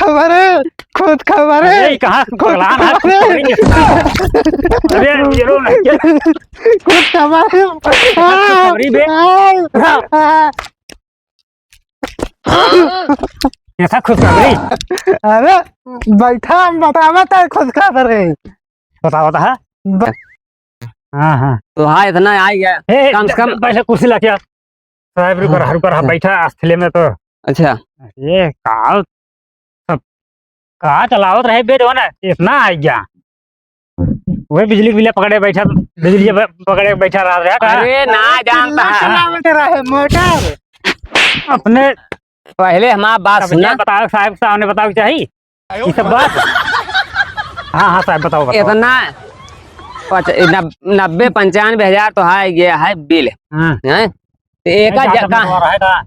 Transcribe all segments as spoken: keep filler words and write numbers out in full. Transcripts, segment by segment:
खबर है, खुद खबर है। अरे, ये कहाँ खुद पगलान है? खबर है। अरे, ये रो ना, ये खुद खबर है। खुद खबर है बे। आ, आ। कैसा खुशखबरी? अरे, बैठा, हम बतावत है खुशखबरी। बतावत है? ब- हाँ, हाँ। तो हाँ, इतना आ गया। ए, कम से कम पहले कुर्सी ला क्या? साहब, रुक रहा, हाँ, रुक रहा, हाँ। बैठा, असले में तो। अच्छा। ये का सब का चलावत रहे बे, जो ना, इतना आ गया। वही बिजली बिल पकड़े बैठा, बिजली ब-, पकड़े बैठा रहा, रहा का? अरे, ना अरे, जानता चूल्हा है। चलावत रहे, मोटर। अपने पहले हमार बात अब सुना। क्या बताओ साहब, सामने बताओ, चाहिए ये सब बात। हाँ, हाँ साहब, बताओ, बताओ। इतना पच-, नब-, नब्बे पंचानबे हजार तो है, ये है बिल। हाँ। हैं? तो एका ए, जा जगह मोटवार है का?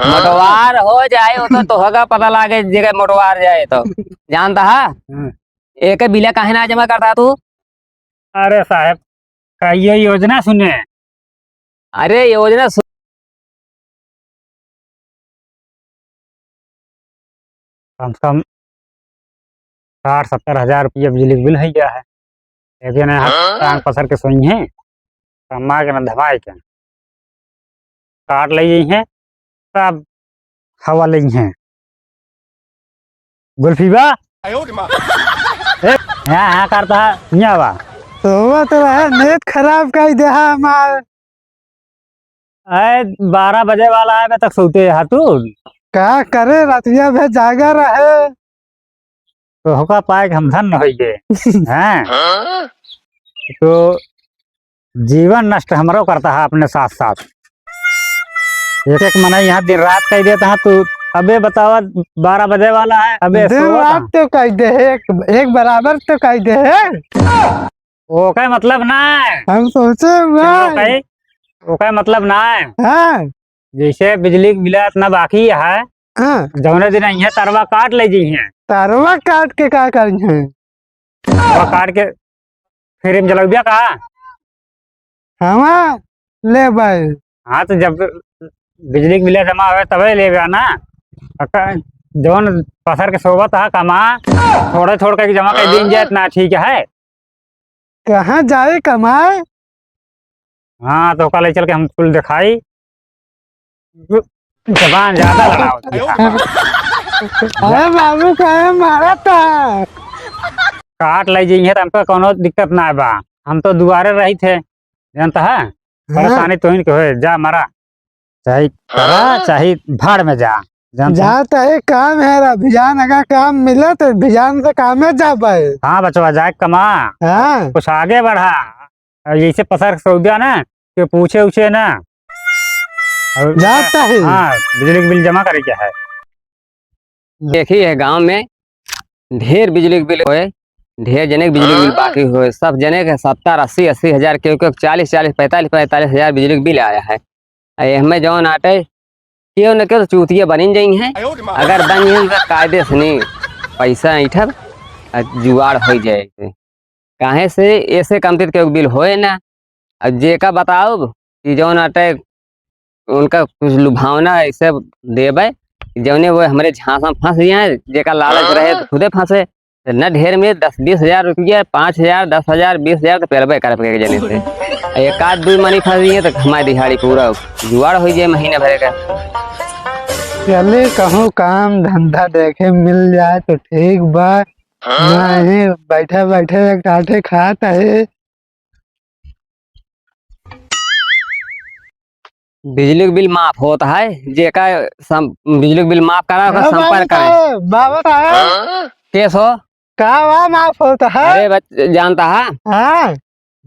मोटवार हो जाए, वो तो तोहका पता लागे, जेके मोटवार जाए तो। जानता है? हाँ। एक बिला काहे ना जमा करता तू? अरे साहब, का ये योजना सुने? अरे योजना सु- कम से कम साठ सत्तर हजार रुपया बिजली के बिल है गया है। लेकिन यहाँ हाँ? टांग पसर के सोई हैं, कमा के ना धमाई के। काट ले हैं, सब हवा ले हैं। गुल्फी बा? ए, यहाँ, यहाँ करता है, यहाँ बा। तो वो तो है, नेट खराब कर दे है हमार। ए, बारह बजे वाला आए तक सोते है तू। का करे, रतिया भर जागा रहे। तो होका पाए के हम धन न होइए। हैं? तो जीवन नष्ट हमरो करता है अपने साथ साथ। एक एक मनई यहाँ दिन रात कह देता है, तू अबे बतावा, बारह बजे वाला है, अबे दिन सोवत रात है। तो कह दे है, एक, एक बराबर तो कह दे है। ओके मतलब ना है। हम सोचे हुआ है। ओके, ओके मतलब ना है। हाँ। जैसे बिजली के बिल इतना बाकी है, हाँ। जौने दिन यहाँ तरवा काट ले जी हैं। तरवा काट के का करी हैं? तरवा काट के फिर हम जलौबिया का? हवा ले भाई। हाँ, तो जब बिजली के बिल जमा होवे तबे लेबे ना। अका-, जौन पसर के सोवत है कमा, थोड़े थोड़ के जमा कर दीन जाए, इतना ठीक है। कहाँ जाए कमाए? हाँ, तो ओका ले चल के हम कुल देखाई। जबान ज्यादा लड़ावत है। अरे बाबू, काहे मारत है? काट ले जइहे, तो हमको कोनो दिक्कत ना बा। हम तो दुआरे रही थे, जानता है? हाँ। परेशानी तो इनके होए, जा मरा। चाहे करा, हाँ। चाहे भाड़ में जा। जानता है? जा, तो एक काम है रा, भिजान अगर काम मिले, तो भिजान से कामे जा पाए। हाँ बचवा, जाए कमा। हाँ। कुछ आगे बढ़ा। और जैसे पसर सौदा ना, कि पूछे उछे ना। और जाता है। हाँ, बिजली के बिल जमा करे के है। देखी है गाँव में ढेर बिजली के बिल होए, ढेर जने के बिजली के बिल बाकी होए, सब जने के सत्तर, अस्सी, अस्सी हजार, केहू के चालीस, चालीस, पैंतालीस, पैंतालीस हजार बिजली के बिल आया है। आ एहमे जौन आटे, केहू न केहू तो चूतिया बनिन जइहें। अगर बन जइहें तो कायदे से नहीं, पैसा ऐंठब, आ जुआड़ होइ जाए। काहे से ऐसे कमती तो केहू के बिल होए ना। अब जेका बताउब कि जौन आटे उनका कुछ लुभावना ऐसे देबे, जौने वो हमरे झांसा में फंस जाए, जेका लालच रहे तो खुदे फंसे। तो न ढेर में दस बीस हजार रुपया, पाँच हजार, दस हजार, बीस हजार तो पेलबे करब के जने से। एक आध दुइ मनी फंस जाए तो हमारी दिहाड़ी पूरा जुआड़ होइ जाए महीने भरे का। चले कहूँ काम धंधा देखे मिल जाए तो ठीक बा। हाँ? नहीं, बैठे बैठे काटे खात है। बिजली के बिल माफ होत है, जेका सम-, बिजली के बिल माफ करा, ओका हाँ, संपर्क करे। बाबा साहब, बाबा साहब। हाँ? केस हो? का बा माफ होत है? अरे बच-, जानता है? हाँ।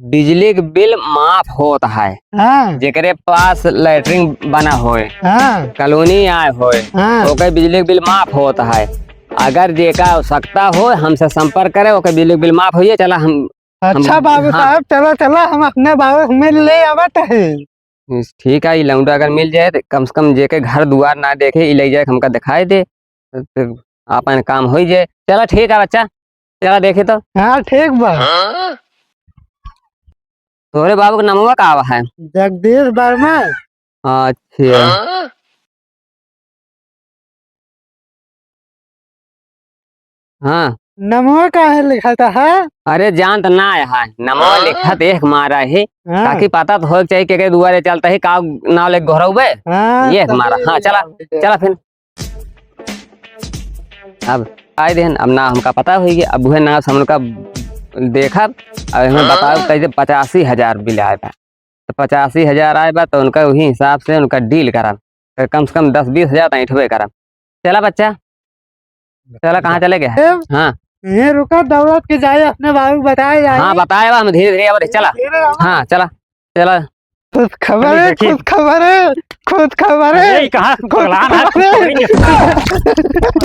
बिजली के बिल माफ होत है। हाँ। जेकरे पास लैट्रिन बना होए, हाँ। कॉलोनी आए होए, हाँ। ओके बिजली के बिल माफ होत है। अगर जेका आवश्यकता हो, हमसे संपर्क करे, ओके बिजली के बिल माफ होइए। चला हम अच्छा हम, बाबू हाँ। साहब, चला, चला, हम अपने बाबू से मिल ले आवत है। ठीक है, ई लौंडा अगर मिल जाए, तो कम से कम जेके घर दुआर ना देखे, ई ले जाए, हमका दिखाई दे, तो आपन काम होइ जाए। चला, ठीक है बच्चा, चला देखे तो। हाँ, ठीक बा। तोरे बाबू के नमवा का आवा है? जगदीश वर्मा। अच्छा। हाँ। नमवा काहे लिखत है? अरे, जानत ना है, नमवा हाँ। लिखत एक मारा है, हाँ। ताकि पता तो होए के चाहिए, के, के दुआरे चलत है, का नाव लेके घुरउबे? हाँ, ये एक मारा। हाँ, चला, चला फिर। अब आए देहन, अब ना हमका पता होई, अब उहे नाव से हमका देखब, अब हमें बताओ, कैसे पचासी हजार बिल आए बा। तो पचासी हजार आए बा, तो उनका वही हिसाब से उनका डील करब। तो कम से कम दस बीस हजार तो ऐंठबे करब। चला बच्चा, चला, कहाँ चले गए? ए, हाँ। ये रुका, दौड़त के जाए, अपने बाबू बताए जाए। हाँ, बताए बा, हम धीरे धीरे आवत है, चला। धीरे आओ। हाँ, चला, चला। खुश खबर अरे है, देखिए। खुश खबर है, खुश खबर है। अरे, ये कहाँ खुश पगला है? खबर है।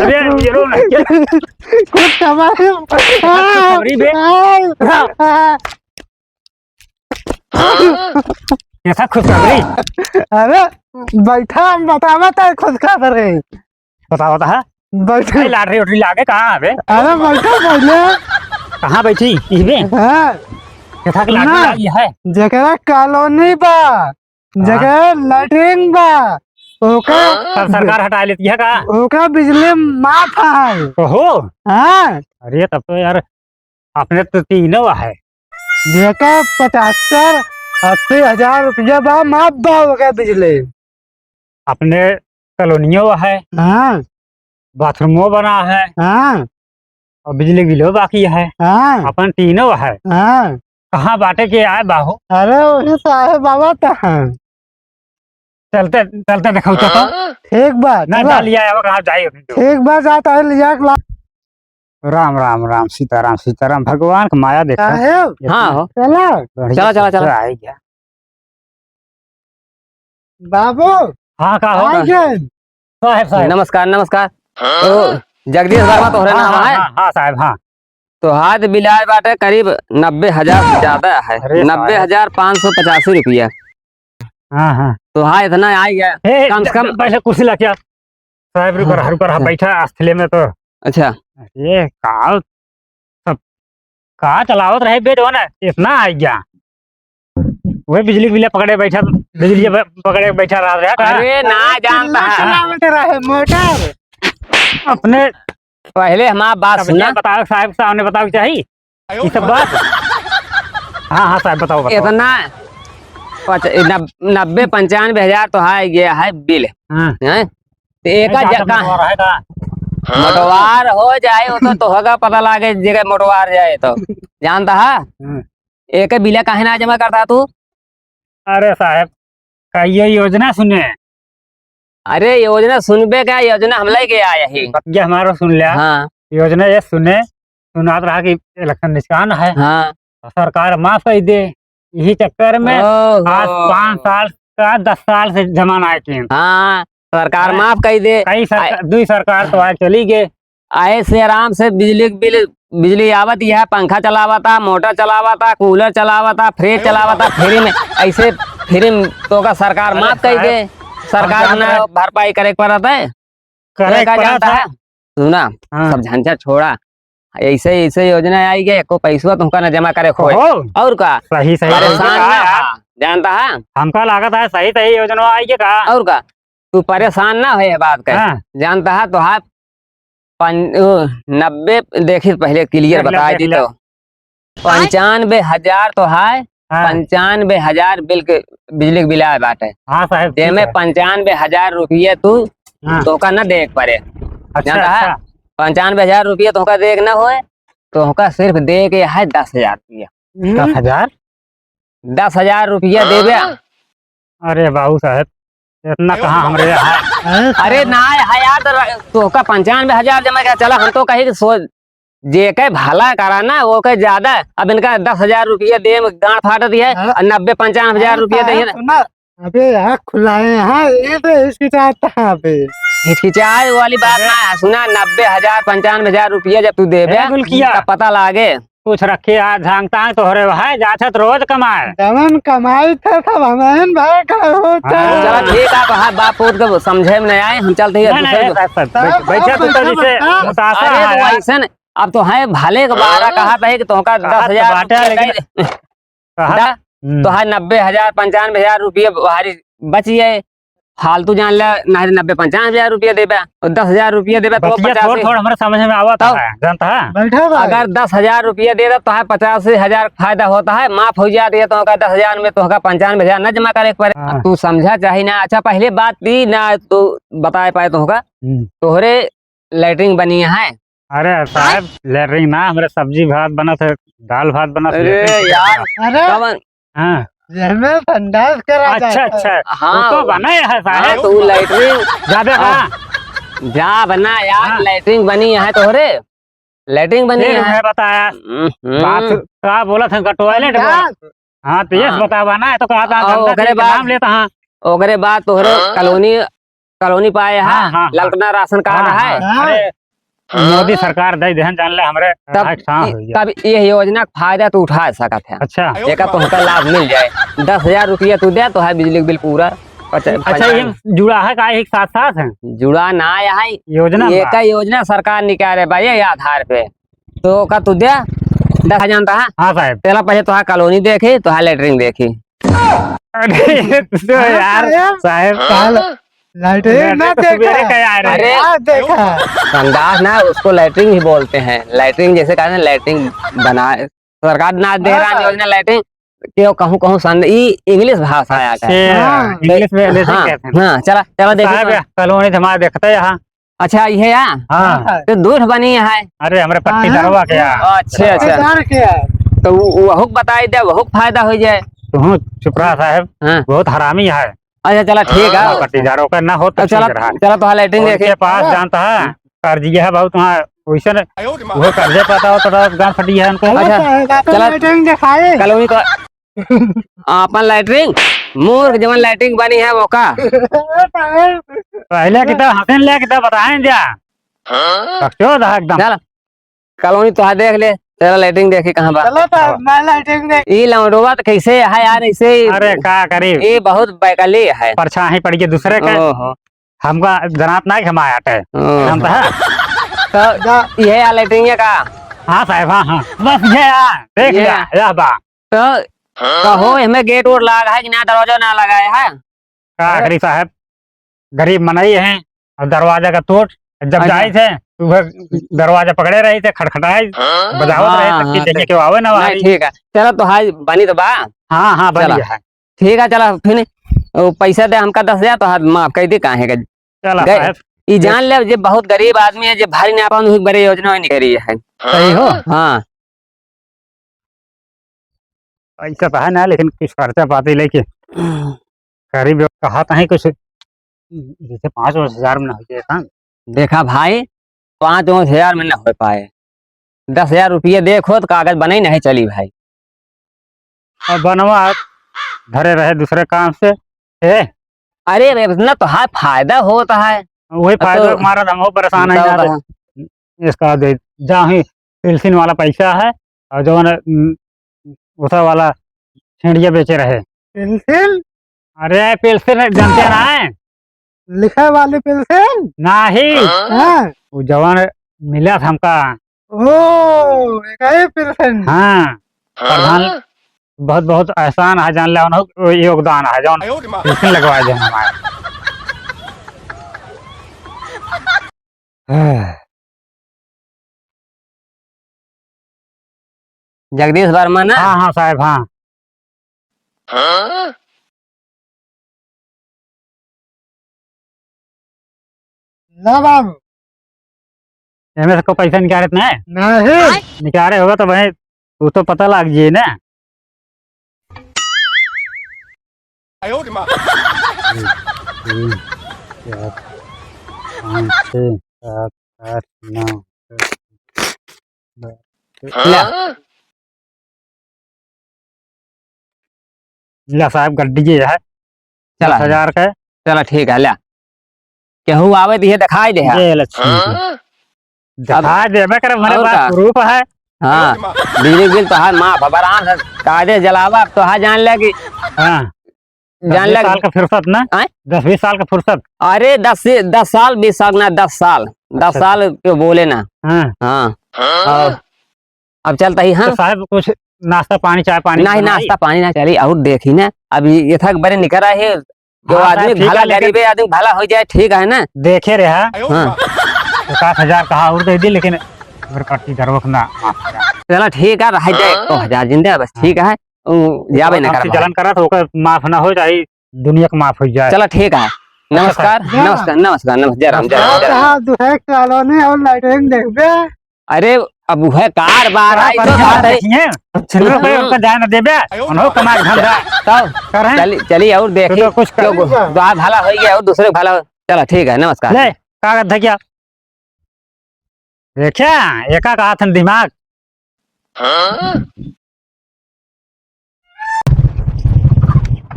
अरे, ये रो ना, क्या? खुश खबर है। खुशखबरी बे। हाँ, हाँ। कैसा खुशखबरी? अरे, बैठा, हम बतावत है खुशखबरी। बतावत है? बैठा। ए, लाटरी उटरी लागे कहाँ है बे? अरे, बैठा पहले। कहाँ बैठी? इहबे? हाँ। कैसा के लाटरी ना। लागी है? जेकरा कॉलोनी बा, हाँ। जेकरा लैट्रिन बा, ओकर सब सरकार हटा लेती है का? ओकर बिजली माफ है। ओहो। हाँ। अरे, तब तो यार, अपने तो तीनों है। जेकर पचहत्तर अस्सी हजार रुपया बा, माफ बा ओकर बिजली। अपने कॉलोनियो है। हाँ। बाथरूमो बना है। हाँ। और बिजली बिलो बाकी है। हाँ। अपन तीनों है। हाँ। कहाँ बाटे के आए बाहू? अरे, वही साहेब बाबा त हैं। चलते, चलते देखो तो, तो। हाँ? ठीक बा, ना, चला। जा लिया, अब कहाँ जाए अभी तो। ठीक बा, जाता है, लिया के ला। राम, राम, राम, सीताराम, सीताराम, भगवान क माया देखा। साहेब, हाँ हो। चला। बढ़िया चला, चला, चला। चला, आई गया। बाबू, हाँ, का हो? आ गए। साहेब, साहेब। नमस्कार, नमस्कार। हाँ? तो जगदीश वर्मा तोहरे हाँ, नाम हाँ, है? हाँ, हाँ, साहेब, हाँ। तोहार बिल आए बाटे करीब नब्बे हजार से ज्यादा है, अरे साहेब। नब्बे हजार पाँच सौ पचासी रुपया। हाँ, हाँ। तोहार इतना आई है, ए, कम से कम पहले कुर्सी ला क्या? साहेब, रुक रहा, हाँ, रुक रहा, हाँ। बैठा, असले में तो। अच्छा। ये का, सब का चलावत रहे बे, जो ना, इतना आई गया। वही बिजली के बिल पकड़े बैठा, बिजली ब-, पकड़े बैठा रहा, रहा का? अरे, ना अरे, जानता चूल्हा है। चलावत रहे, मोटर। अपने पहले हमार बात अब सुना। क्या बताओ, साहब सामने बताओ, चाही ये सब बात? हाँ, हाँ, साहब, बताओ, बताओ। इतना पच-, नब-, नब्बे पंचानबे हजार तो है, ये है बिल। हाँ। हैं? तो एका नहीं, जगह मोटवार है का? मोटवार हो जाए, वो तो, तोहका पता लागे, जगह मोटवार जाए तो। जानता है? हाँ। एक बिला काहे ना जमा करता तू? अरे साहब, का ये योजना सुने? अरे योजना सुनबे का, योजना हम लेके आए ही। बतिया हमारो सुन लिया। हाँ। योजना ये सुने, सुनात रहा कि इलेक्शन निशान है। हाँ। सरकार माफ कर दे, यही चक्कर में ओहो। आज पाँच साल का, दस साल से जमा नाहीं किए। हाँ, सरकार हाँ। माफ कर दे। कई सरकार, आ- दुई सरकार तो आज चली गए। ऐसे आराम से बिजली के बिल, बिजली आवत है, पंखा चलावता, मोटर चलावता, कूलर चलावता, फ्रिज चलावता, फ्री में, ऐसे फ्री में तोका सरकार अरे माफ कर दे। साहब, सरकार हम ना जानते हैं। भरपाई करे के पड़त है। करे तो के का पड़त जानता है। है? सुना, हाँ। सब झंझट छोड़ा, ऐसे, ऐसे योजना आई गई, एको पैसवा तुमका न जमा करे खोए। ओहो। और का? सही, सही, परेशान सही ना है। हा, जानता है? हमका लागत है सही, सही योजना आई के का? और का? तू परेशान ना हो ये बात का। हाँ। जानता है, तो हाथ पन-, ओ, नब्बे, देखी पहले clear देख ले, बता देख दी ले। तो। पंचानबे हजार तो है, हाँ। पंचानबे हजार बिल के, बिजली के बिल आए बाटे। हाँ साहब, ठीक जेमे है। पंचानबे हजार रुपये तू हाँ। तोका न देख पड़े। अच्छा, जानता है? अच्छा। पंचानबे हजार रुपये तोका देख न होए, तोका सिर्फ दे के है दस हजार रुपया। हम्म। दस हजार? दस हजार रुपया देबे। अरे बाबू साहब, इतना कहाँ हमरे यहाँ है? अरे ना है यार, तो र-, तोहका पंचानबे हजार जमा किया, चला हम तो कही कि सो-, जेके भला करा ना, ओके ज्यादा। अब इनका दस हजार रुपया दे में गांड फाटत है, हाँ। और नब्बे पंचानबे हजार रुपया दे। सुना, अबे यार खुलाए हैं, ये तो हिचकिचाता है अबे। हिचकिचाए वाली बात अबे। ना है, सुना, नब्बे हजार पंचानबे हजार रुपया जब तू देबे, ए, गुलकिया। तब पता लागे। कुछ रखे आ झांकता है तोहरे भाई, जाथत रोज कमाए। जवन कमाई थे सब हमें भाई का होता। हाँ। चला ठीक है, आप हाँ, बाप पूत के समझे में नहीं आए, हम चलते हैं नहीं, दूसरे नहीं, को। साहब, साहब, बैठ-, साहब, बैठा तो बैठा, तनी से बैठा। मुतासा अरे है तो यार। ऐसे न, अब तो है भले के बारह हाँ। कहा था कि तोहका कहा दस हजार तो बाटे, रुपया लेकिन दे दे। कहा दा, हम्म। तो है नब्बे हजार, पंचानबे हजार रुपये भारी बची है। फालतू जान ले, नाहीं तो नब्बे पंचानबे हजार रुपया देबे, और दस हजार रुपया देबे, तो बतिया पचास थोड़, थोड़ हमरे समझ में आवत तो है, जानता है? बैठा भाई। अगर दस हजार रुपया दे दे, तो है पचास हजार फायदा होता है, माफ हो जाती है, तो का दस हजार में तो का पंचानबे हजार न जमा करे के पड़े। हाँ। तू समझा चाही ना। अच्छा, पहले बात ई ना तू बताए पाए तो का, हम्म। तोहरे लैट्रिन बनी है? अरे साहब, लैट्रिन ना, हमरे सब्जी भात बनत है, दाल भात बनत है, अरे लैट्रिन से यार, बना। अरे कवन? हाँ। जेहमे संडास करा अच्छा, जाता है। अच्छा। हाँ। वो तो बना है साहब। हाँ, तो वो लैट्रिन। जाबे हाँ। कहाँ? जा बना यार, हाँ। लैट्रिन बनी है तोहरे। लैट्रिन बनी फिर है। मैं बताया। हम्म, हम्म। बात का बोलत है, टॉयलेट का? हाँ, तो ये हाँ। बतावा ना, तो कहा था, और गंदा ओकरे चीज के बाद, नाम लेता हाँ। ओकरे बाद तोहरे हाँ। कॉलोनी, कॉलोनी पाए है, हाँ, हाँ, हाँ। ललटना राशन कार्ड हाँ, है। हाँ, हाँ। अरे, मोदी सरकार दे देहन, जान ले, हमरे तब लायक हाँ इ-, हो गया। तब ये योजना का फायदा तू उठा सकत है। अच्छा। एका तोहका लाभ मिल जाए। दस हजार रुपया तू दे, तो है बिजली का बिल पूरा पच-, अच्छा, ये पचास। जुड़ा है का, एक साथ साथ है? जुड़ा ना है, योजना ये बा। का योजना सरकार निकाले बा, ये आधार पे। तो का तू दे, दस हजार जानता है? हाँ साहब। तेला पहले तोहार कॉलोनी देखी, तोहार लैट्रिन देखी। अरे, तो हाँ, यार, साहब। साहब, काल लैट्रिन लैट्रिन ना तो सुबेरे देखा। का आए रहे। अरे, हाँ, देखा। संडास ना, उसको लैट्रिन ही बोलते हैं। लैट्रिन जैसे कहा ना, लैट्रिन बना, सरकार ना दे रहा हाँ। योजना लैट्रिन, क्यों कहूँ, कहूँ संड-, ई इंग्लिश भाषा आ गया। अच्छा, हाँ। इंग्लिश में लैट्रिन हाँ, कहते हैं। हाँ, चला, चला देखो साहब, तो। कॉलोनी तो हमारे देखते हैं यहाँ। अच्छा, ये है यहाँ? हाँ। तो दूर बनी है। अरे, हमरे पट्टीदारवा के यहाँ। अच्छा, अच्छा। पट्टीदार के यहाँ। तो वो, वो हुक बताई दे, वो हुक फायदा हो जाए। तू चुप रहा साहब, हाँ। बहुत हरामी है। अच्छा, चला, ठीक है। हाँ, पट्टीदारों का ना हो तो अब चला, ठीक रहा। चला, तो हाँ, लैट्रिन उनके देखे। पास हाँ। जानता है, हम्म। कर्जिया है बहुत वहाँ, वैसे न, वो कर्जे पाता हो तो गांड फटी है उनको। अच्छा, साहब, आपन चला। लैट्रिन दिखाए। कॉलोनी को आपन लैट्रिन, मूर्ख जवन लैट्रिन बनी है वो का? पहले की तो हंसेन ले की तो बताएं जा। हाँ? बकचोद है एकदम। चल, कॉलोनी तो देख ले, तेरा लैट्रिन देखी कहाँ बा। चलो तो, हाँ। मैं लैट्रिन देख। ई लौंडवा तो कैसे है यार, ऐसे ही। अरे का करी? ई बहुत बैकली है। परछाई पड़ गई दूसरे के। ओहो। हमका जनात ना घमाया टे। ओहो। हम तो है। तो ये यार लैट्रिन है का? हाँ साहब, हाँ, हाँ। बस ये यार, देख ये लिया, यार। यह बा। तो कहो, एमे गेट ओट लाग है कि ना, दरवाजा ना लगाए है? का करी साहब, गरीब मनई हैं, और दरवाजा का तोड़, जब अच्छा। जाए थे, तो वह दरवाजा पकड़े रही थे, खटखटाए, हाँ। बजावत रहे, हाँ, तब कि हाँ, देखिए तो केहू आवे ना नहीं, बाहरी। ठीक है, चलो तो हाय, बनी तो बा। हाँ, हाँ, बनी चला। है। ठीक है, चला, फिर वो पैसा दे हमका दस हजार, तो हाथ माफ कर दे, काहे का चला गए। साहब। ई जान ले, जे बहुत गरीब आदमी है, जे भारी ना पावन, वही बड़े योजना नहीं करी है। सही हो? हाँ। पैसा तो है ना, लेकिन कुछ खर्चा पाती लेके करीब कहा तो है कुछ, जैसे पाँच पाँच हजार में ना हो जाए काम। देखा भाई, पाँच पाँच हजार में ना हो पाए, दस हजार रुपये दे खुद कागज बने नहीं चली भाई। अब बनवा धरे रहे दूसरे काम से, ए? अरे, इतना तो है, फायदा होता है। वही अब फायदा तो के मारा हम परेशान है बताओ यार। कहाँ? इसका दे, जहाँ ही पेंसिल वाला पैसा है और जो है ना, उम, उसा वाला छेड़िया बेचे रहे। पेंसिल? अरे, पेंसिल नहीं जानते ना है? लिखे वाली पेंसिल? नहीं। हाँ। वो जवान मिला था हमका। ओ, एक ही पेंसिल। हाँ। प्रधान, बहुत, बहुत एहसान है, जान ले, उन्हों योगदान है, जौन आयो रे माँ। पेंसिल लगवाए दे हमारे। जगदीश वर्मा ना? हाँ, हाँ, साहब, हाँ। हाँ? ना बाबू। एमे से को पैसा निकालत ना है? नहीं। निकाले होगा तो भाई, वो तो पता लग जाए ना। आयो रे माँ। एक, दो, तीन, चार, पाँच, छः, सात, आठ, नौ, दस, बारह, तेरह। हाँ? ला साहब, गड्डी ये है, चला। दस हजार का। चला, ठीक है, ला। केहू आवे तो ये दिखाई दे है। ये ले, ठीक है। हाँ? दिखाई देबे करे, हमारे और पास का? Proof है। हाँ, बिजली बिल तो है, माफ है, आराम से कायदे जलावा, अब तो है, जान ले कि हाँ। जान दस बीस ले साल का फुर्सत ना? आय? दस बीस साल का फुर्सत। अरे, दस से, दस साल, बीस साल ना, दस साल, दस अच्छा। साल के बोले ना। हाँ। हाँ। हाँ। और अब चलता ही, हाँ। तो साहब, कुछ नाश्ता पानी, चाय पानी नहीं, बनाई? नाश्ता पानी ना चली, और देखी ना, अभी ये था कि बड़े निकल रहे, जो हाँ, आदमी साहब, ठीक भला है, लेकिन गरीबे आदमी भला होइ जाए, ठीक है ना? देखे रहे, हाँ। हाँ। पचास हजार कहा और दे दी, लेकिन और कट्टी दरवक ना माफ करा। चला ठीक है, रह जाए एको हजार जिंदे, बस हाँ। ठीक है। उ, जाबे ना हमसे करबा। जलन करा तो ओकर माफ ना हो, चाहे दुनिया के माफ हो जाए। चला ठीक है। अच्छा, नमस्कार, साहब। नमस्कार, नमस्कार, नमस्कार, जय राम, जय राम, जय राम। हाँ, दुहे कॉलोनी और लैट्रिन देखबे। अरे, अब उहे कार बार आई तो बात है। देखिए, छिनरो पे हम्म। उनका जाए ना देबे, उन्हों कमा के धंधा। तब कर रहे हैं। चली, चली और देखी। तो कुछ कर। क्यों, दुआ भला होइ गया और दूसरे भला हो। चला, ठीक है, नमस्कार। ले, कागज धकिया। देखा, एका का हाथ में दिमाग।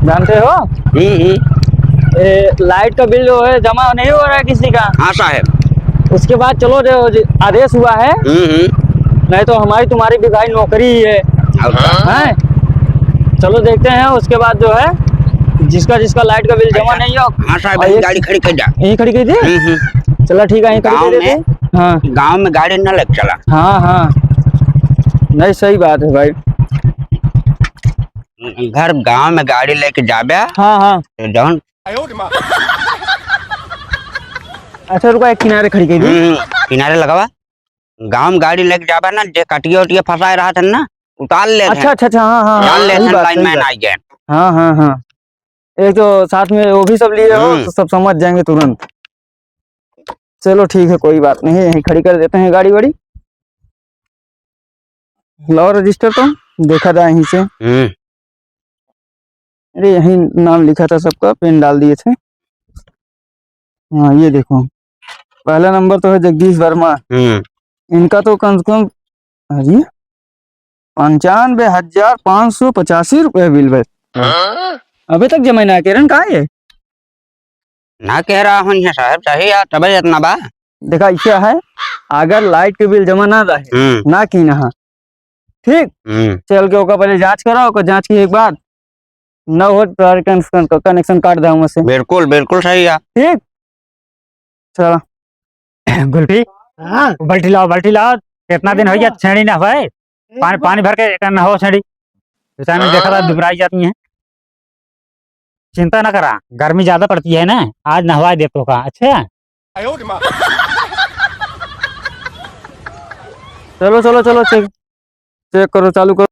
जानते हो? हम्म, हम्म। ए, लाइट का बिल जो है, जमा नहीं हो रहा है किसी का। हाँ साहब। उसके बाद चलो, जो, जो आदेश हुआ है, हम्म, हम्म। नहीं तो हमारी तुम्हारी भी भाई नौकरी ही है। और क्या? हैं? चलो देखते हैं, उसके बाद जो है, जिसका जिसका लाइट का बिल जमा अच्छा। नहीं हो। हाँ साहब, और यहीं ये गाड़ी खड़ी कर जा। यहीं खड़ी कर दे? हम्म, हम्म। चलो ठीक है, यहीं खड़ी गाँव कर देते में, हैं। हाँ। गाँव में गाड़ी ना लेके चला। हाँ, हाँ। नहीं, सही बात है भाई। घर गाँव में गाड़ी लेके जाबे, हाँ, हाँ। तो जौन अच्छा, रुको, एक किनारे खड़ी कर दी। हम्म, किनारे लगावा। गाँव में गाड़ी लेके जाबे ना, जे कटिया उटिया फंसाए रहत है ना, उतार ले अच्छा, हैं। अच्छा, अच्छा, हाँ, हाँ, जान हाँ, ले सही हैं, बात, सही लाइनमैन बात। आ गए। हाँ, हाँ, हाँ। एक तो साथ में वो भी सब लिए हो, हम्म। तो सब समझ जाएंगे तुरंत। चलो ठीक है, कोई बात नहीं, यहीं खड़ी कर देते हैं गाड़ी वाड़ी। लाओ रजिस्टर तो देखा जाए यहीं से। हम्म। अरे, यहीं नाम लिखा था सबका, पेन डाल दिए थे। हाँ, ये देखो, पहला नंबर तो है जगदीश वर्मा। हम्म। इनका तो कम से कम, अरे, पंचानबे हजार पाँच सौ पचासी रुपये बिल बा। हाँ? अभी तक जमा ना किरन, का है? ना कह रहा हूँ ये साहब, सही है, तबे इतना बा। देखा, ऐसा है, अगर लाइट के बिल जमा ना रहे, हम्म। ना की ना, ठीक? हम्म। चल के ओकर पहले जांच करा, ओकर जांच के एक बाद ना हो तो कनेक्शन, कनेक्शन काट दे हमसे। बिल्कुल, बिल्कुल सही है। ठीक? चला। गुलटी, हाँ। बाल्टी लाओ, बाल्टी लाओ। कितना दिन हो गया, हाँ। छेड़ी ना हुआ है। एक पानी, बार। पानी भर के एक ना हो छेड़ी। तो चाहे मैं देखा था, हाँ। दुबराई जाती हैं। चिंता ना करा, गर्मी ज्यादा पड़ती है ना, आज नहवा दे तो का, अच्छा? चलो, चलो, चलो, चेक, चेक करो, चालू करो।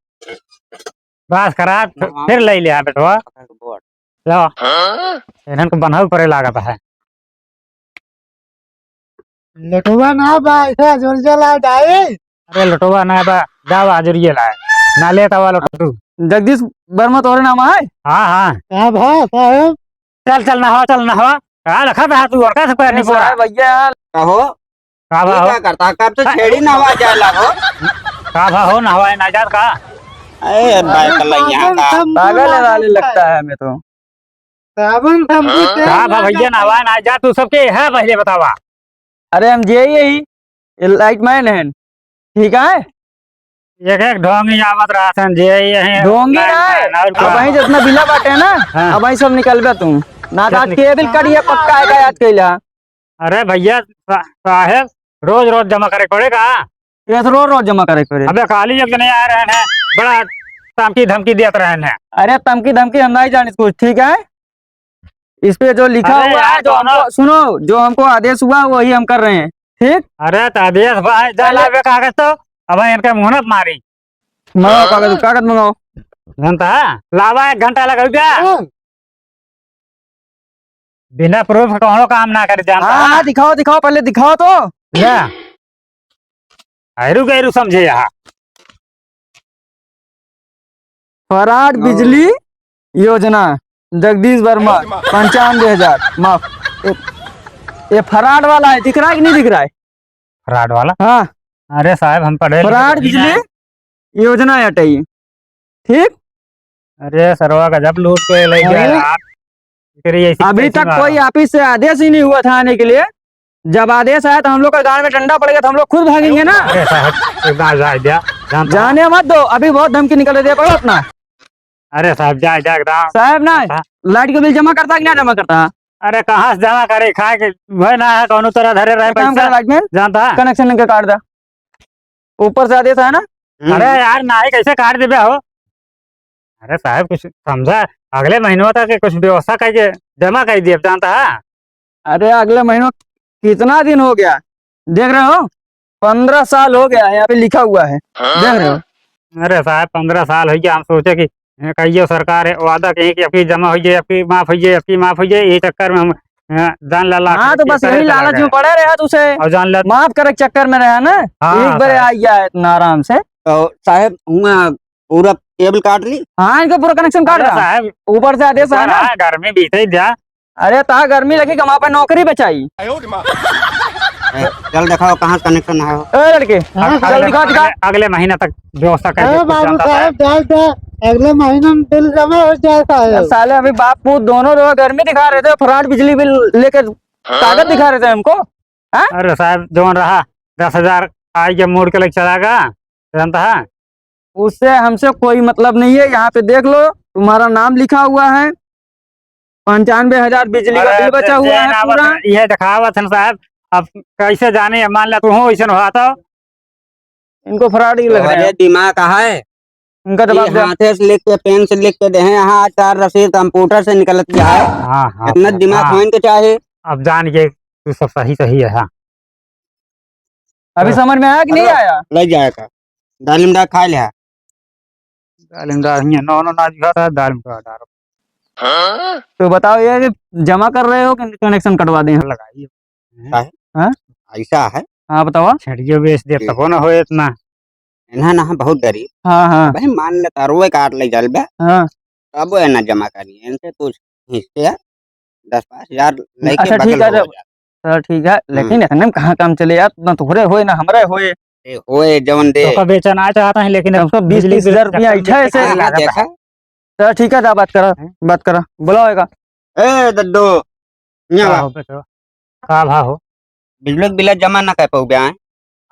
बस करा, फिर ले लिया बेटवा। लो, इन्हन को बन्हल परे लागत है। लोटवा ना बा, ऐसा जोर जला डाई। अरे लोटवा ना बा, जावा अजरिये लाए। ना लेत आवा लोटवा तू। जगदीश वर्मा तोरे नाम है? हाँ, हाँ। का भा साहेब? चल, चल नहवा, चल नहवा। का लखा था तू और का सब करनी अरे पूरा? साहेब भैया। का हो? का भा ये हो? का करता? कब से हाँ। छेड़ी नहवा जाए लागो? का भा हो, नहवाए ना जात का? अरे भाई, कल यहाँ का। पागल है वाले लगता है हमें तो। साबुन शैम्पू तेल का भा भैया, नहवाए ना जात तू सबके है पहले बतावा। अरे हम जे यही, ये लाइट मैन है, ठीक है? एक एक ढोंगी आवत रहत हैं, जे यही ढोंगी ना है। और अब का? वहीं जितना बिला बाटे ना, हाँ। अब वहीं सब निकलबे तू। ना तो आज केबिल कट ये पक्का है, आज कैला। अरे भैया, सा-, साहेब, रोज रोज जमा करे पड़ेगा। ये तो रोज रोज जमा करे पड़े। अबे काली एक जने आ रहे हैं, बड़ा धमकी धमकी देत रहे हैं। अरे धमकी धमकी हम नहीं जाने कुछ, ठीक है? इस पे जो लिखा अरे हुआ यार, है, जो दोनों हमको, सुनो, जो हमको आदेश हुआ, वही हम कर रहे हैं, ठीक? अरे, तो आदेश बा, जा पहले लावे कागज तो, अब इनके मुंह ना मारी। मंगाओ कागज, कागज मंगाओ। घंटा? लावा, एक घंटा लगा क्या? हाँ। बिना proof के कौनो काम ना करे, जानता हाँ, है? हाँ, दिखाओ, दिखाओ, पहले दिखाओ तो। क्या? ऐरू गैरू समझे यहाँ। फराड हाँ। बिजली योजना, जगदीश वर्मा, पंचानबे हजार, माफ। ये, ये फराड वाला है, दिख रहा है कि नहीं दिख रहा है? फराड वाला? हाँ। अरे साहब, हम पढ़े लिखे फराड तो नहीं बिजली ना। योजना हटाइए, ठीक? अरे सरवा, गजब लूट के ले गया अरे। यार। तेरी ऐसी अभी तक कोई ऑफिस से आदेश ही नहीं हुआ था आने के लिए। जब आदेश आया तो हम लोग का गांड में डंडा पड़ेगा तो हम लोग खुद भागेंगे ना। अरे साहब, एक बार जाए दिया, जानता जाने मत दो, अभी बहुत धमकी निकल रही है, पकड़ो अपना। अरे साहब, जाए, जाए, एकदम। साहब ना, हाँ। लाइट के बिल जमा करता कि ना जमा करता? अरे कहाँ से जमा करे, खाए के वह ना है, कौनो तरह धरे रहे कितना पैसा। लाइट में? जानता है? कनेक्शन लेके काट दा। ऊपर से आदेश है ना? हम्म। अरे यार, ना ही कैसे काट देबे हो? अरे साहब, कुछ समझा, अगले महीनवा तक के कुछ व्यवस्था करके जमा कर दिए, जानता है? अरे, अगले महीनवा कितना दिन हो गया, देख रहे हो, पन्द्रह साल हो गया है, यहाँ पे लिखा हुआ है, देख रहे हो। अरे साहब, पन्द्रह साल हो गया, हम सोचे कि, अ, कहियो सरकार है, वादा कही कि अबकी जमा होइ जाए, अबकी माफ होइ जाए, अबकी माफ होइ जाए, ये चक्कर में हम, अ, जान लड़ा हाँ, तो बस यही लालच में पड़े रहा तुझे। और जान लड़ा माफ करे के चक्कर में रहा ना, हाँ, एक बार साहब। आ गया है इतना आराम से। तो साहब, हुआ पूरा केबल काट ली? हाँ, इनका पूरा कनेक्शन काट रहा। साहब, ऊपर से आदेश है ना। हाँ, घर में बीते ही जा। अरे, ता गर्मी लगी, कमा पे नौकरी बचाई। ए, चल दिखाओ, कहाँ से कनेक्शन है? ए, लड़के, हाँ, चल अगले, दिखा, दिखा। अगले, अगले महीना तक व्यवस्था करके अरे, कुछ बाबू जानता साहब, है। जाओ, जाओ, अगले महीना में बिल जमा हो जाए, साहब। साले, अभी बाप पूत दोनों लोग गर्मी दिखा रहे थे, फ्रॉड बिजली बिल लेके कागज दिखा रहे थे हमको। हाँ? अरे साहब, जौन रहा, दस हजार आई के मोड़ के लेके चला गया, जानता है? उससे हमसे कोई मतलब नहीं है। यहाँ पे देख लो, तुम्हारा नाम लिखा हुआ है, पंचानवे हजार बिजली का अरे, बिल बचा हुआ है पूरा। ये दिखावत है साहब, अब कैसे जाने, मान ले तू हो ऐसन हुआ तो। इनको फ्रॉड ही लग रहे हैं। दिमाग है। इनका जवाब दे। हाथे से लिख के, पेन से लिख के दे हैं, यहाँ आचार रसीद कंप्यूटर से निकलत है। हाँ, हाँ, इतना हाँ, दिमाग हाँ। होने के चाहे। अब जान के तू सब सही, सही है, हाँ। अभी हाँ। समझ में आया कि नहीं आया? ले जाएगा। दालिम डा खा लिया। दालिम डा हियाँ नौ नौ नाच घाटा है, दालिम डा डारो। तो बताओ, ये जमा कर रहे हो कि कनेक्शन कटवा दें? लगाइए। काहे? हाँ? ऐसा है? हाँ, बताओ। छेड़ियो बेच दे, ठीक। तबो ना होए इतना। इन्हा ना बहुत गरीब। हाँ, हाँ। भाई, मान ले, तारुए काट ले जल बे। हाँ। तबो ये ना जमा करिए, इनसे कुछ हिस्से है, दस पाँच हजार लेके अच्छा, बगल ठीक है, हो तो जा। चलो, ठीक है, हम्म। लेकिन इतने में कहाँ काम चले यार, ना तोहरे होए, ना हमरे होए। ए, होए, जवन दे। तो का बेचना चाहता है, लेकिन अब तो बीस बिजली तीस हजार बिल रुपया चक्कर में ऐठा है से। हाँ, हाँ, देखा। चलो, ठीक है, जा बात करा, हैं? बात करा, बुलाओ एका। ए, दद्दू, यहाँ का बा। हो बेटो? का भा हो? बिजली के बिल जमा ना कर पाऊ बे, आए?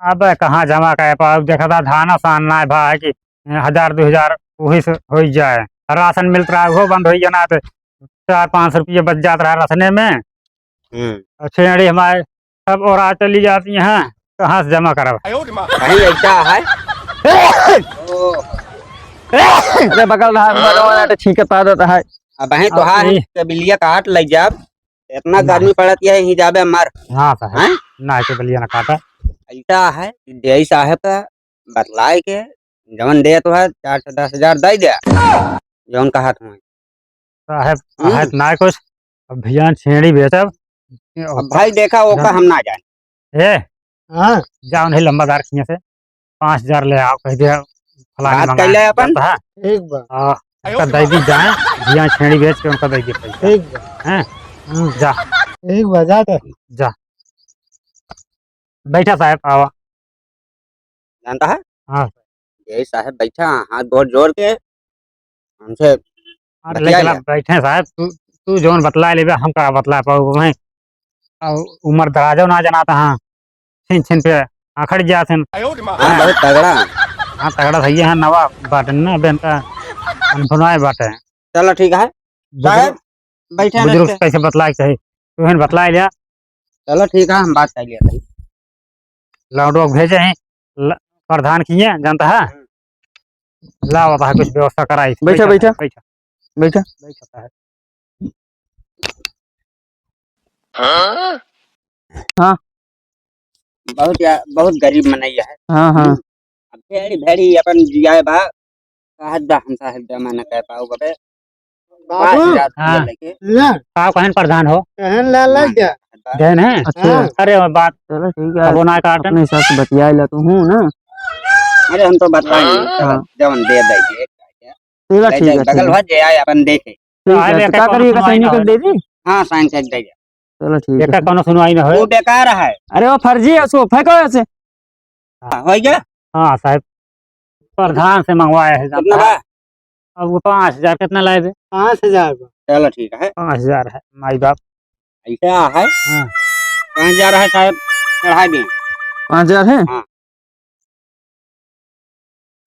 अबे, कहाँ जमा कर पाऊ? देखा था, धान आसान ना है भाई कि हजार दो हजार वही से हो ही जाए। राशन मिलत रहा, वो बंद हो गया ना, तो चार पाँच सौ रुपये बच जात रहा राशने में। हम्म। और छेड़ी हमारे सब और आ चली जाती हैं, कहाँ से जमा करब? कहीं ऐसा है? अरे बगल रहा, बगल वाला तो ठीक है, पा देता है। अब वहीं तो हाँ, हाँ, ये। के बिलिया काट ले जाब, इतना ना। गर्मी पड़त है, यहीं जाबे मर। हाँ, साहब। हैं? ना के बिलिया ना काटा। ऐसा है, डीआई साहब का बतलाए के, जवन दे तो है, चार से दस हजार दे दे, जवन कहा तुम्हें। साहब, हम्म। साहब, ना कुछ, अब भैया छेड़ी बेचब। अब भाई देखा, ओका हम ना जाने। ए, हाँ। जाओ नहीं लंबा दार खिया से, पाँच हजार ले आओ, कह दे, फलानी बात मंगा कर ले अपन। जाता है। ठीक बा। हाँ, आयो का रे दे दी बाबा। जाए, भैया छेड़ी बेच के उनका दे दिए पैसा। ठीक बा। हैं? हम्म। जा। ठीक बा, जा तो। जा। बैठा साहब, आवा। जानता है? हाँ। यही साहब बैठा, हाथ बहुत जोड़ के हमसे अरे, बतिया लेकिन लिया। आप बैठे साहब, तू, तू जौन बतला लेबे, हम का बतला पाऊ? मैं, आ, उम्र दराजो ना जनाता, हाँ, छिन छिन पे आखड़ जात हन। हाँ, बहुत तगड़ा। हाँ, तगड़ा सही है, नवा बाटन ना, बेन का अनफुनाए बाटे। चलो, ठीक है। बुजुर्ग, साहब, बैठे हैं बुजुर्ग रस्ते। से कैसे बतलाए के चाही? तू हन बतलाए लिया। चलो, ठीक है, हम बात कर लिया भाई। लौंडो भेजे हैं, ल-, प्रधान किए, जानता है? हम्म। लाओ, अब कुछ व्यवस्था कराई। बैठा, बैठा, बैठा। बैठा। बैठा। बैठा है। हाँ। बहुत या-, बहुत गरीब मनई है। हाँ, हाँ। हम्म। अब भेड़ी, भेड़ी अपन जियाए बा, कहत बा हम साहब जमा न कर पाओ बबे। बाबू। पाँच हजार रुपया हाँ। लेके। ले। का कहन प्रधान हो? कहन ला लग जा। देन है? अच्छा। हाँ। अरे, बात चलो ठीक है, अब वो ना काटन। अपने हिसाब से बतिया ला तू हूँ ना। अरे, हम तो बताएंगे, हाँ। जवन दे दे। चलो ले ठीक जाए, है, बगल ठीक है। भर जे आए, अपन देखे। ठीक हाँ, है, तो देखा का कौन करिएगा, सुनवाई सैनिक ना को हो। दे दी? हाँ, साइन चेक दे जा। चलो ठीक देखा है। कौन सुनवाई ना हो। वो बेकार है। अरे, वो फर्जी है, उसको फेंको ऐसे। हाँ, हो गया? हाँ, साहब, प्रधान से मंगवाया है, जानता कितना है? बा? अब वो पाँच हजार कितना लाए बे? पाँच हजार बा। चलो, ठीक है। पाँच हजार है, माई बाप। ऐसा है? हाँ। पाँच हजार है, साहब, चढ़ा दें। पाँच हजार है? हाँ।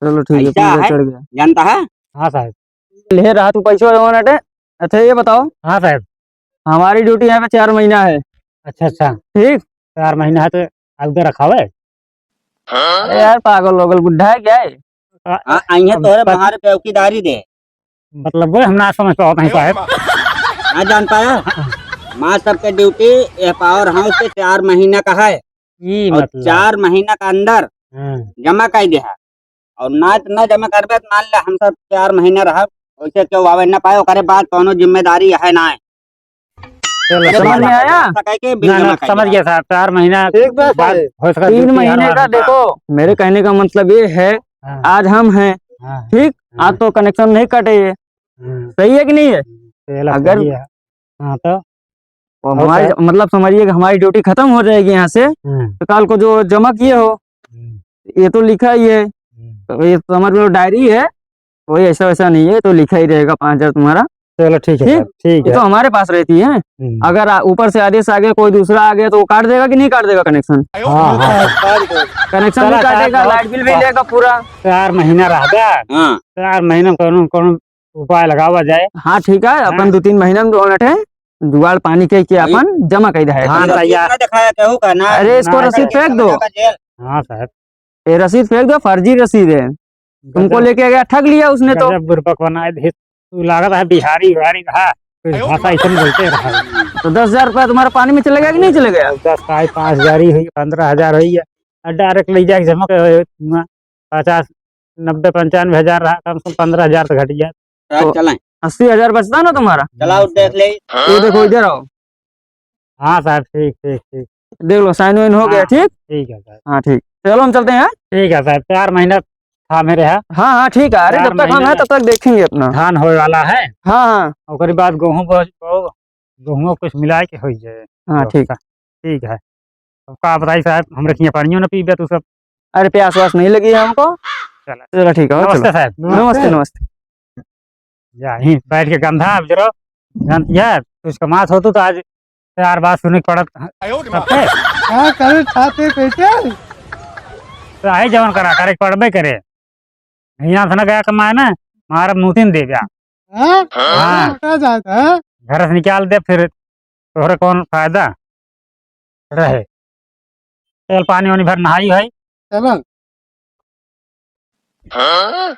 चलो, ठीक है, ऐसा पाँच हजार है? चढ़ गया। जानता है? हाँ, साहब। ले रहा तू पैसा जमा नटे। अच्छा, ये बताओ। हाँ, साहब। हमारी ड्यूटी यहाँ पे चार महीना है। अच्छा, अच्छा। ठीक? चार महीना है तो आगे रखा हुआ है? अरे यार, पागल वगल बुढ़ा है क्या है? हाँ, आई है अब तोहरे पत- बाहर चौकीदारी दे। मतलब वो हम ना समझ पावत हैं साहब। ना जान पाया? हाँ। हमार सबके ड्यूटी ये पावर हाउस के चार महीना का है। ई और मतलब। चार महीना का अंदर हाँ। जमा कर दिया। और ना, ना जमा करबे तो मान ले हम सब चार महीना रहब, वैसे क्यों आवे ना पाए, ओकरे बाद कौनो जिम्मेदारी है ना। चलो, अरे समझ में बाबा, आया? ऐसा कह के बिल ना, ना, जमा कर समझ दिया। गया साहब, चार महीना एक बात बाद है। हो सकता है तीन ड्यूटी हर महीने बार का होता। देखो, मेरे कहने का मतलब ये है, हाँ। आज हम हैं, हाँ, ठीक? हाँ। आज तो कनेक्शन नहीं कटे ये। हाँ। सही है कि नहीं है? चलो, अगर सही है। हाँ, तो? वो और हमारी, सर? मतलब, समझिए कि हमारी ड्यूटी खत्म हो जाएगी यहाँ से, हम्म। तो कल को जो जमा किए हो, हम्म। ये तो लिखा ही है, हम्म। तो ये तो समझ लो डायरी है, कोई ऐसा वैसा नहीं है, तो लिखा ही रहेगा पाँच हजार तुम्हारा। चलो, ठीक है ठीक? सर, ठीक ये है। तो हमारे पास रहती है। हम्म। अगर आ-, ऊपर से आदेश आ गया, कोई दूसरा आ गया, तो वो काट देगा कि नहीं काट देगा कनेक्शन? हाँ, हाँ। कनेक्शन भी चला, काटेगा, चला, लाइट बिल भी चला। लेगा पूरा। चार महीना रह गया। हाँ। चार महीना में कौनो, कौनो उपाय लगावा जाए। हाँ, ठीक है, अपन हाँ। दो तीन महीना में दो मिनट है, जुगाड़ पानी कइ के वही। अपन जमा कइ दे है। धान रसीद तैयार। ना दिखाया केहू का ना, अरे, इसको ना रसीद फेंक दो। जेल। हाँ साहब। ये रसीद फेंक दो, फर्जी रसीद है। तुमको गजब। लेके गया, ठग लिया उसने तो। गजब बुड़बक बनाए दे। तू लागत है बिहारी, बिहारी रहा, कुछ भाषा ऐसे बोलते रहा। तो दस हजार रुपया तुम्हारा पानी में चले गया कि नहीं चले गया? दस का है, पाँच हजार ही हुई, पन्द्रह हजार हुई है। और डायरेक्ट ले जाके जमा कर, पचास, नब्बे, पंचानवे हजार रहा, कम से कम पन्द्रह हजार तो घट गया। तो तो चलें। अस्सी हजार बचता ना तुम्हारा? चलाओ, देख ले। ये देखो, इधर आओ। हाँ साहब, ठीक, ठीक, ठीक। देख लो, साइन वाइन हो गया, हाँ, ठीक? ठीक है साहब। हाँ, ठीक। चलो, हम चलते हैं, हाँ? ठीक है साहब, चार महीना था मेरे यहाँ। हाँ, हाँ, ठीक है। अरे, चार जब तक हम महीना हैं, तब तक देखेंगे अपना। धान होए वाला है। हाँ, हाँ। ओकरे बाद गेहूं बो-, बो-, गेहूं कुछ मिला के हो जाए। हाँ, तो ठीक। ठीक है। अब का बताई साहब, हमरे खिया पानियो न पीबे तू सब। अरे, प्यास व्यास नहीं लगी है हमको। चला। चलो, ठीक है, नमस्ते चलो। साहब। नमस्ते, नमस्ते। या, यहीं बैठ के गंधा अब जरो, जानती है, कुछ कमात हो तो, तो आज चार बात सुने के पड़त। आयो रे माँ। सबके। का करे खाते बेटे? तो आई जवन करा, करे के पड़बे करे। हियां से न गया कमाए ना, मारब नूतिन दे जा। हाँ? हाँ। का जात है? घर से निकाल दे, फिर तोहरे कौन फायदा रहे? चल, पानी वानी भर, नहाई है। चलन। हाँ?